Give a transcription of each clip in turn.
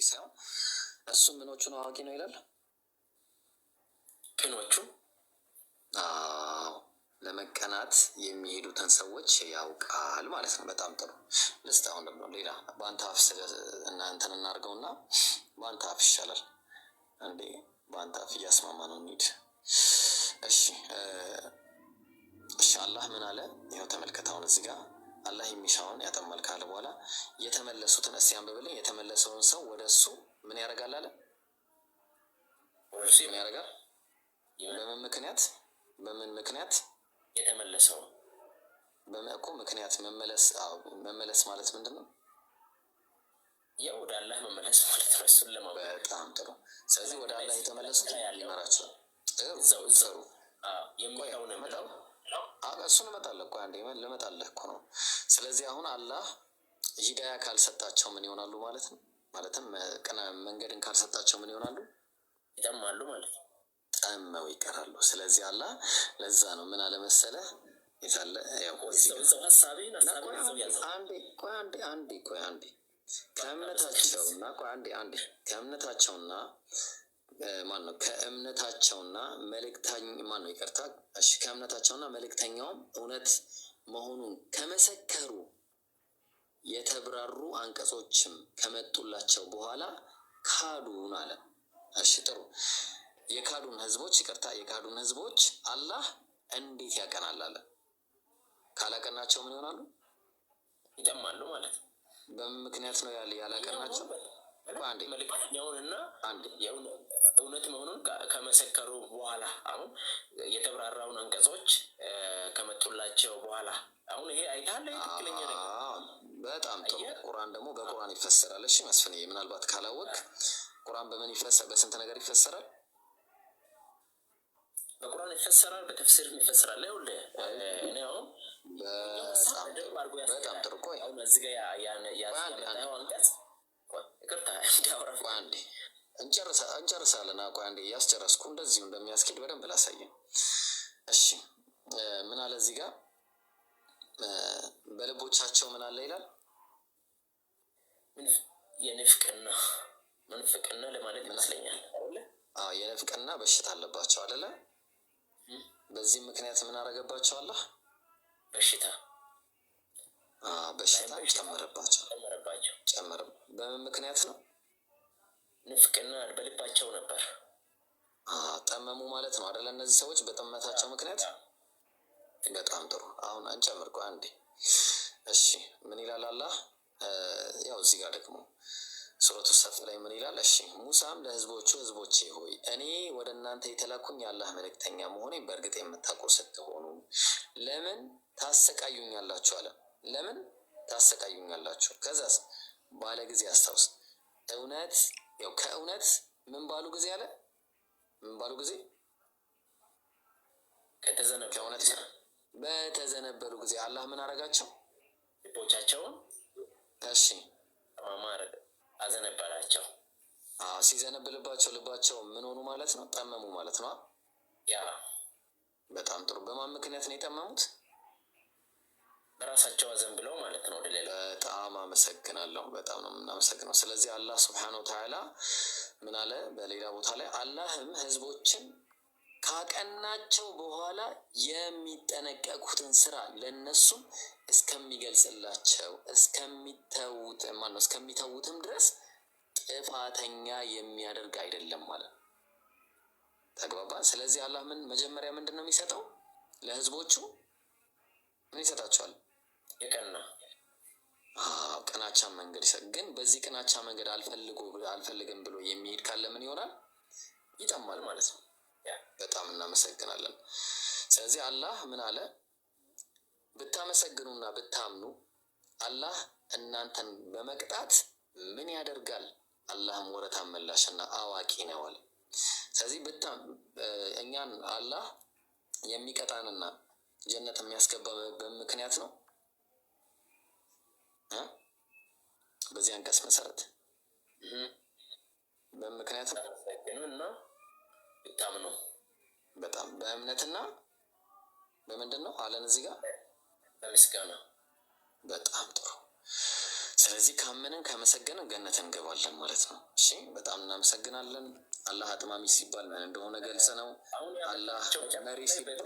ሳይሆን እሱ ምኖቹን አዋቂ ነው ይላል። ቅኖቹ። አዎ፣ ለመቀናት የሚሄዱትን ሰዎች ያውቃል ማለት ነው። በጣም ጥሩ። ልስጥ አሁን ደግሞ ሌላ በአንተ አፍ እናንተን እናድርገውና በአንተ አፍ ይሻላል እንዴ? በአንተ አፍ እያስማማ ነው እንሂድ። እሺ እሺ፣ አላህ ምን አለ? ይኸው ተመልከት። አሁን እዚህ ጋር አላህ የሚሻውን ያጠማል ካለ በኋላ የተመለሱትን እስቲ አንብብልኝ። የተመለሰውን ሰው ወደ እሱ ምን ያደርጋል አለ? ወደ እሱ ምን ያደርጋል? በምን ምክንያት? በምን ምክንያት? የተመለሰው እኮ ምክንያት መመለስ። አዎ፣ መመለስ ማለት ምንድን ነው? ያው ወደ አላህ መመለስ ማለት ነው። እሱን ለማመን። በጣም ጥሩ። ስለዚህ ወደ አላህ የተመለሱትን ያለው ይመራቸዋል። ጥሩ። እዛው እዛው ጥሩ። የሚሻው ነው የሚለው። እሱን እመጣለሁ እኮ፣ አንዴ ልመጣልህ እኮ ነው። ስለዚህ አሁን አላህ ሂዳያ ካልሰጣቸው ምን ይሆናሉ ማለት ነው? ማለትም ቅን መንገድን ካልሰጣቸው ምን ይሆናሉ? ይጠማሉ ማለት ነው። ጠመው ይቀራሉ። ስለዚህ አላህ ለዛ ነው ምን አለመሰለህ የታለ ያው እዚህ እዛው ጋር እዛው ሀሳቤን እና ሀሳቤን ቆይ እዛው አንዴ ያዘው። አንዴ፣ ቆይ አንዴ፣ አንዴ፣ ቆይ አንዴ፣ ከእምነታቸውና፣ ቆይ አንዴ፣ አንዴ፣ ከእምነታቸውና ማን ነው ከእምነታቸውና መልእክተኛ ማን ነው? ይቅርታ፣ እሺ፣ ከእምነታቸውና መልእክተኛውም እውነት መሆኑን ከመሰከሩ የተብራሩ አንቀጾችም ከመጡላቸው በኋላ ካዱን አለ። እሺ ጥሩ። የካዱን ህዝቦች፣ ይቅርታ፣ የካዱን ህዝቦች አላህ እንዴት ያቀናል አለ። ካላቀናቸው ምን ይሆናሉ? ይጠማሉ ማለት ነው። በምን ምክንያት ነው ያለ ያላቀናቸው? ቆይ አንዴ። መልእክተኛውንና አንዴ። እውነት መሆኑን ከመሰከሩ በኋላ፣ አሁን የተብራራውን አንቀጾች ከመጡላቸው በኋላ፣ አሁን ይሄ አይተሃል፣ ይሄ ትክክለኛ ነገር አዎ፣ በጣም ጥሩ። አየህ። ቁርአን ደግሞ በቁርአን ይፈሰራል። እሺ መስፍንዬ፣ ምናልባት ካላወቅ ቁርአን በምን ይፈሰ በስንት ነገር ይፈሰራል? በቁርአን ይፈሰራል፣ በተፍሲርም ይፈሰራል። ይኸውልህ እኔ አሁን ሀሳብ በጣም ጥሩ። በደንብ አድርጎ በጣም ያስኬዳል። ጥሩ። ቆይ አሁን እዚህ ጋር ቆይ አንዴ አንዴ ያመጣኸው አንቀጽ፣ ቆይ ይቅርታ እንዳወራ። ቆይ አንዴ፣ እንጨርሳለን። ቆይ አንዴ፣ እያስጨረስኩ እንደዚሁ እንደሚያስኬድ በደንብ ላሳየን። እሺ፣ ምን አለ እዚህ ጋር? በልቦቻቸው ምን አለ ይላል? የንፍቅና፣ ምንፍቅና ለማለት ምን አለ? ይመስለኛል አይደለ? አዎ፣ የንፍቅና በሽታ አለባቸው አይደለ? በዚህ ምክንያት ምን አደረገባቸው አላህ? በሽታ። በሽታ ላይም በሽታ ጨመረባቸው። ጨመረባቸው። ጨመረ። በምን ምክንያት ነው? ንፍቅና በልባቸው ነበር። ጠመሙ ማለት ነው አይደለ? እነዚህ ሰዎች በጥመታቸው ምክንያት። በጣም ጥሩ። አሁን አንጨምር። ቆይ አንዴ። እሺ ምን ይላል አላህ? ያው እዚህ ጋር ደግሞ ሱረቱ ሰፍ ላይ ምን ይላል? እሺ፣ ሙሳም ለህዝቦቹ "ህዝቦቼ ሆይ፣ እኔ ወደ እናንተ የተላኩኝ የአላህ መልእክተኛ መሆኔን በእርግጥ የምታውቁ ስትሆኑ ለምን ታሰቃዩኛላችሁ?" አለ። ለምን ታሰቃዩኛላችሁ? ከዛስ ባለ ጊዜ አስታውስ። እውነት ያው ከእውነት ምን ባሉ ጊዜ አለ? ምን ባሉ ጊዜ? ከተዘነበሉ ከእውነት ጊዜ። በተዘነበሉ ጊዜ አላህ ምን አደረጋቸው? ልቦቻቸውን ጠማማ አደረገ፣ አዘነበላቸው። አዎ፣ ሲዘነብልባቸው ልባቸው ምን ሆኑ ማለት ነው? ጠመሙ ማለት ነው። ያ። በጣም ጥሩ። በማን ምክንያት ነው የጠመሙት? በራሳቸው አዘንብለው ማለት ነው ወደ ሌላ። በጣም አመሰግናለሁ። በጣም ነው የምናመሰግነው። ስለዚህ አላህ ስብሐነሁ ወተዓላ ምን አለ በሌላ ቦታ ላይ? አላህም ህዝቦችን ካቀናቸው በኋላ የሚጠነቀቁትን ስራ ለእነሱም እስከሚገልጽላቸው እስከሚተዉት ማነው እስከሚተዉትም ድረስ ጥፋተኛ የሚያደርግ አይደለም ማለት ነው። ተግባባን። ስለዚህ አላህ ምን መጀመሪያ ምንድን ነው የሚሰጠው ለህዝቦቹ? ምን ይሰጣቸዋል? የቀና አዎ፣ ቅናቻ መንገድ ይሰጥ። ግን በዚህ ቅናቻ መንገድ አልፈልግም ብሎ የሚሄድ ካለ ምን ይሆናል? ይጠማል ማለት ነው። በጣም እናመሰግናለን። ስለዚህ አላህ ምን አለ? ብታመሰግኑና ብታምኑ አላህ እናንተን በመቅጣት ምን ያደርጋል? አላህም ወረታ መላሽና አዋቂ ነው አለ። ስለዚህ እኛን አላህ የሚቀጣንና ጀነት የሚያስገባ በምክንያት ነው እ? በዚህ አንቀጽ መሰረት በምክንያት ነው። ብታመሰግኑ እና ብታምኑ። በጣም በእምነትና በምንድን ነው አለን እዚህ ጋር? በምስጋና። በጣም ጥሩ። ስለዚህ ካመንን ካመሰገንን ገነት እንገባለን ማለት ነው። እሺ፣ በጣም እናመሰግናለን። አላህ አጥማሚ ሲባል ምን እንደሆነ ገልጽ ነው። አሁን አላህ ያመጣቸው መሪ ሲባል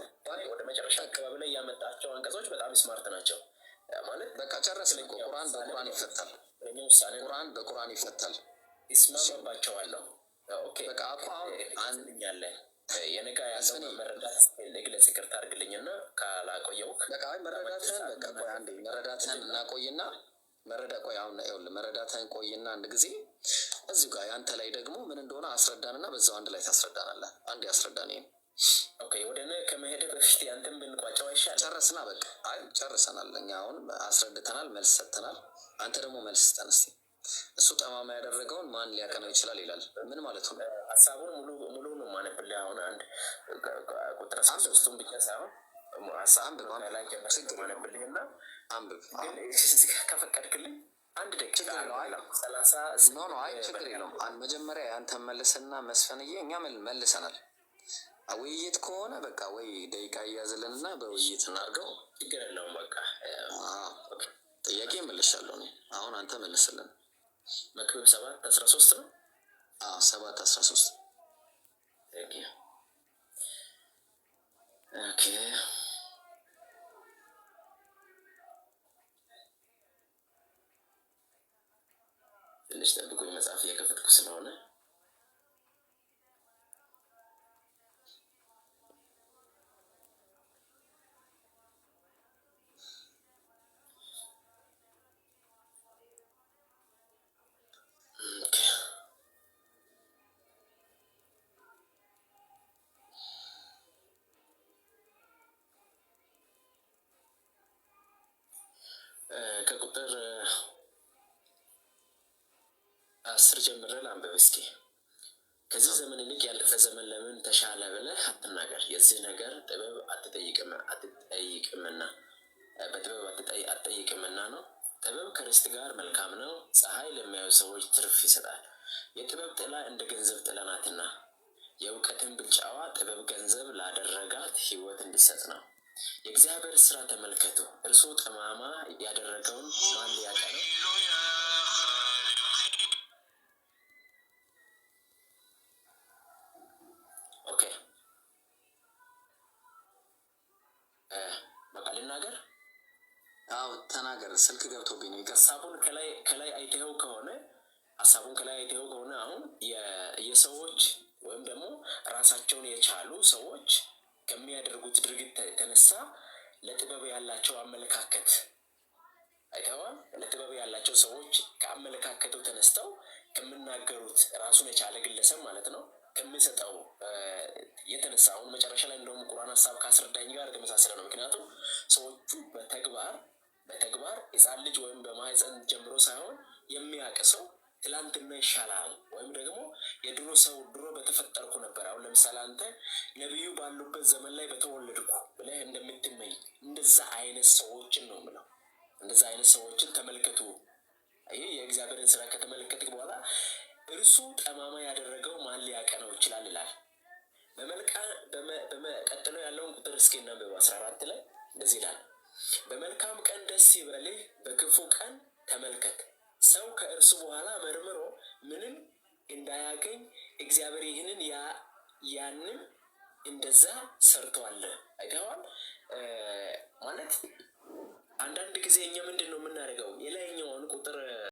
ወደ መጨረሻ አካባቢ ላይ ያመጣቸው አንቀጾች በጣም smart ናቸው። ማለት በቃ ጨረስን እኮ። ቁርአን በቁርአን ይፈታል። ትክክለኛ ውሳኔ ነው። ቁርአን በቁርአን ይፈታል። ይስማማባቸዋለሁ። Okay። በቃ እኮ አሁን ትልኛለህ የኔ ጋ ያለው መስፍኔ መረዳት ልግለጽ። ይቅርታ አድርግልኝና ካላቆየውክ። በቃ አይ መረዳትህን በቃ ቆይ አንዴ መረዳትህን እናቆይና መረዳ ቆይ አሁን ይኸውልህ መረዳትህን ቆይና አንድ ጊዜ እዚሁ ጋር ያንተ ላይ ደግሞ ምን እንደሆነ አስረዳንና በዛው አንድ ላይ ታስረዳናለህ። አንድ ያስረዳን ይሄን። Okay፣ ወደ እኔ ከመሄደ በፊት ያንተን ብንቋጨው አይሻልም? ጨረስና በቃ አይ ጨርሰናል። እኛ አሁን አስረድተናል፣ መልስ ሰጥተናል። አንተ ደግሞ መልስ ስጠን እስኪ። እሱ ጠማማ ያደረገውን ማን ሊያቀነው ይችላል ይላል። ምን ማለቱ ነው? ሀሳቡን ሙሉ ሙሉ ነው ማነብልህ። አሁን አንድ ቁጥር አስራ አንብብ። ሶስቱን ብቻ ሳይሆን ሀሳቡን አንብብ አንብብ፣ ከላይ ጀምረህ ነው ችግር የለውም። ማነብልህ እና አንብብ። ግን ከፈቀድክልኝ አንድ ደቂቃ ችግር የለውም። አይ አልሞላም፣ 30 No, አይ ችግር የለውም። መጀመሪያ ያንተን መልስና መስፈንዬ እኛ መልሰናል። ውይይት ከሆነ በቃ ወይ ደቂቃ እያዝልንና በውይይት እናድርገው። ችግር የለውም። በቃ አዎ፣ ጥያቄ መልሻለሁ እኔ። አሁን አንተ መልስልን። መክብብ 7:13 ነው። አዎ፣ 7:13። Okay። ትንሽ ጠብቁኝ፣ መጽሐፍ እየከፈትኩ ስለሆነ። Okay። ከቁጥር 10 ጀምሬ ላንብብ እስኪ። ከዚህ ዘመን ይልቅ ያለፈ ዘመን ለምን ተሻለ ብለህ አትናገር። የዚህ ነገር ጥበብ አትጠይቅምና፣ በጥበብ አትጠይቅምና ነው። ጥበብ ከርስት ጋር መልካም ነው። ፀሐይ ለሚያዩ ሰዎች ትርፍ ይሰጣል። የጥበብ ጥላ እንደ ገንዘብ ጥላ ናትና፣ የእውቀትን ብልጫዋ ጥበብ ገንዘብ ላደረጋት ሕይወት እንዲሰጥ ነው። የእግዚአብሔር ስራ ተመልከቱ። እርሱ ጠማማ ያደረገውን ማን ሊያቀነው? Okay፣ በቃ ልናገር። አዎ ተናገር። ስልክ ገብቶብኝ ነው፣ ይቅርታ። ሀሳቡን ከላይ አይተኸው ከሆነ አሁን የሰዎች ወይም ደግሞ ራሳቸውን የቻሉ ሰዎች ከሚያደርጉት ድርጊት የተነሳ ለጥበብ ያላቸው አመለካከት አይተኸዋል። ለጥበብ ያላቸው ሰዎች ከአመለካከቱ ተነስተው ከሚናገሩት ራሱን የቻለ ግለሰብ ማለት ነው ከሚሰጠው የተነሳ አሁን መጨረሻ ላይ እንደውም ቁርአን ሀሳብ ካስረዳኝ ጋር የተመሳሰለ ነው። ምክንያቱም ሰዎቹ በተግባር ሕፃን ልጅ ወይም በማህፀን ጀምሮ ሳይሆን የሚያውቅ ሰው ትላንትና ይሻላል ወይም ደግሞ የድሮ ሰው ድሮ በተፈጠርኩ ነበር። አሁን ለምሳሌ አንተ ነቢዩ ባሉበት ዘመን ላይ በተወለድኩ ብለህ እንደምትመኝ እንደዛ አይነት ሰዎችን ነው የምለው። እንደዛ አይነት ሰዎችን ተመልከቱ። ይህ የእግዚአብሔርን ስራ ከተመለከትክ በኋላ እርሱ ጠማማ ያደረገው ማን ሊያቀነው ይችላል ይላል። ቀጥሎ ያለውን ቁጥር እስኪ እናንብብ። 14 ላይ እንደዚህ ይላል፣ በመልካም ቀን ደስ ይበልህ፣ በክፉ ቀን ተመልከት። ሰው ከእርሱ በኋላ መርምሮ ምንም እንዳያገኝ እግዚአብሔር ይህንን ያንን እንደዛ ሰርቷል። አይተኸዋል። ማለት አንዳንድ ጊዜ እኛ ምንድን ነው የምናደርገው? የላይኛውን ቁጥር